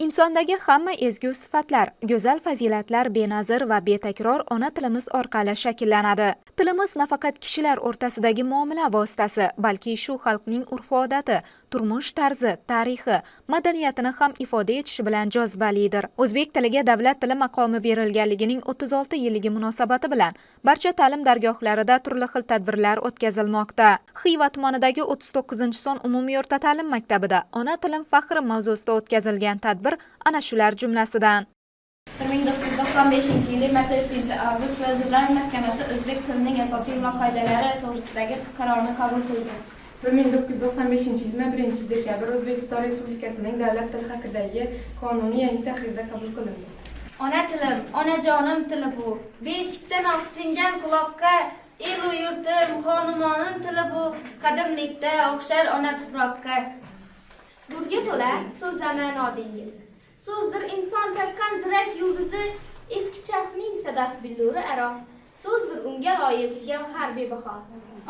Insondagi hamma ezgu sifatlar, go'zal fazilatlar benazir va betakror ona tilimiz orqali shakllanadi. Tilimiz nafaqat kishilar o'rtasidagi muomala vositasi, balki shu xalqning urf-odati, turmush tarzi, tarixi, madaniyatini ham ifoda etishi bilan jozibalidir. O'zbek tiliga davlat tili maqomi berilganligining 36 yilligi munosabati bilan barcha ta'lim dargohlarida turli xil tadbirlar o'tkazilmoqda. Xiva tumanidagi 39-son umumiy o'rta ta'lim maktabida "Ona tilim faxri" mavzusida o'tkazilgan tadbir ana shular jumlasidan. 1995 yil 24 avgust Vazirlar Mahkamasi o'zbek tilining asosiy qoidalari to'g'risidagi qarorni qabul qildi. 1995 yil 21 dekabr O'zbekiston Respublikasining davlat tili haqidagi qonuni yangi tahrirda qabul qilindi. Ona tilim, onajonim tili bu. Beshikdanoq singan quloqqa, elu yurtim, xonumonim tili bu. Qadimlikda o'xshar ona tuproqqa. Durga to'la so'zlama dengiz. So'zdir inson taqqan zirak yulduzi, eski charxning sadaf billuri aro. So'zdir unga loyiq gavhar bebaho.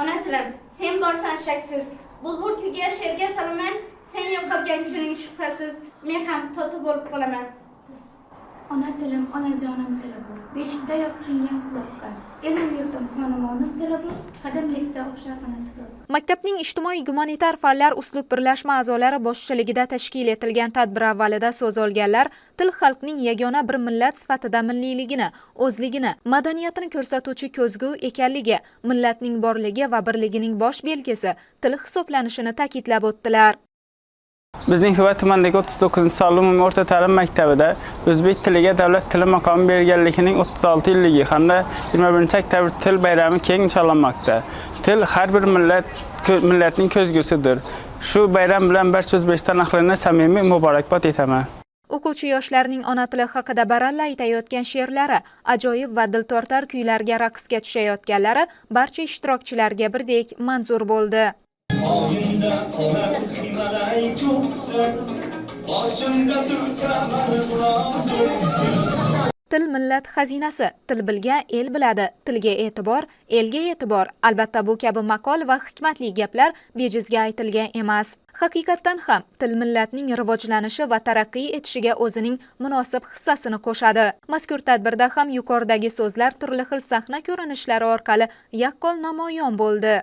Ona tilim, sen borsan shaksiz, bulbul kuyiga she'rga solaman, sen yo'qolgan kuning shubhasiz, men ham to'ti bo'lib qolaman. Ona tilim, onajonim tili bu. Beshikdayoq singan quloqqa. Elu yurtim, xonumonim tili bu. Qadimlikda o'xshar ona tuproqqa. Maktabning ijtimoiy gumanitar fanlar uslub birlashma a'zolari boshchiligida tashkil etilgan tadbir avvalida so'z olganlar til xalqning yagona bir millat sifatida milliyligini, o'zligini, madaniyatini ko'rsatuvchi ko'zgu ekanligi, millatning borligi va birligining bosh belgisi til hisoblanishini ta'kidlab o'tdilar. Bizning Xiva tumanidagi 39 sonli umumiy o'rta ta'lim maktabida o'zbek tiliga davlat tili maqomi berilganligining 36 yilligi hamda 21 oktyabr til bayrami keng nishonlanmoqda. Til har bir millatning ko'zgusidir. Shu bayram bilan barcha O'zbekiston ahlini samimiy muborakbod etaman. O'quvchi yoshlarning ona tili haqida baralla aytayotgan she'rlari, ajoyib va diltortar kuylarga raqsga tushayotganlari barcha ishtirokchilarga birdek manzur bo'ldi. Oyimda onam Himalay cho'qqisi, boshimda tursa mani cho'qqisi. Til millat xazinasi, til bilgan el biladi, tilga e'tibor, elga e'tibor. Albatta, bu kabi maqol va hikmatli gaplar bejizga aytilgan emas. Haqiqatdan ham til millatning rivojlanishi va taraqqiy etishiga o'zining munosib hissasini qo'shadi. Mazkur tadbirda ham yuqoridagi so'zlar turli xil sahna ko'rinishlari orqali yaqqol namoyon bo'ldi.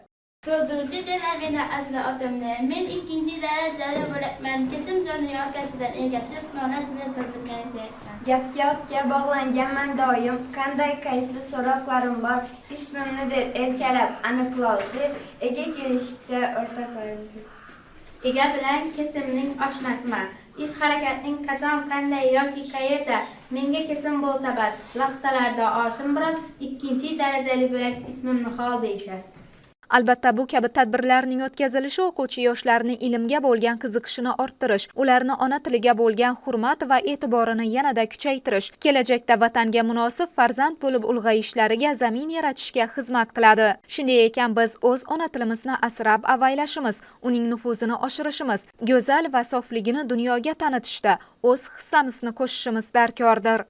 To'ldiruvchi delar meni asli otimni. Men ikkinchi darajali bo'lakman. Kesimjonni orqasidan ergashib, nonasini to'ldirgan kerakman. Gapga otga bog'langanman doim, qanday qaysi so'roqlarim bor, ismimni der erkalab aniqlovchi, ega kelishikda o'rtoqlarim. Ega bilan kesimning oshnasiman. Ish harakatning qachon, qanday yoki qayerda menga kesim bo'lsa bas, lahzalarda oshim biroz, ikkinchi darajali bo'lak ismimni hol deyishar. Albatta, bu kabi tadbirlarning o'tkazilishi o'quvchi yoshlarni ilmga bo'lgan qiziqishini orttirish, ularni ona tiliga bo'lgan hurmat va e'tiborini yanada kuchaytirish, kelajakda vatanga munosib farzand bo'lib ulg'ayishlariga zamin yaratishga xizmat qiladi. Shunday ekan, biz o'z ona tilimizni asrab avaylashimiz, uning nufuzini oshirishimiz, go'zal va sofligini dunyoga tanitishda o'z hissamizni qo'shishimiz darkordir.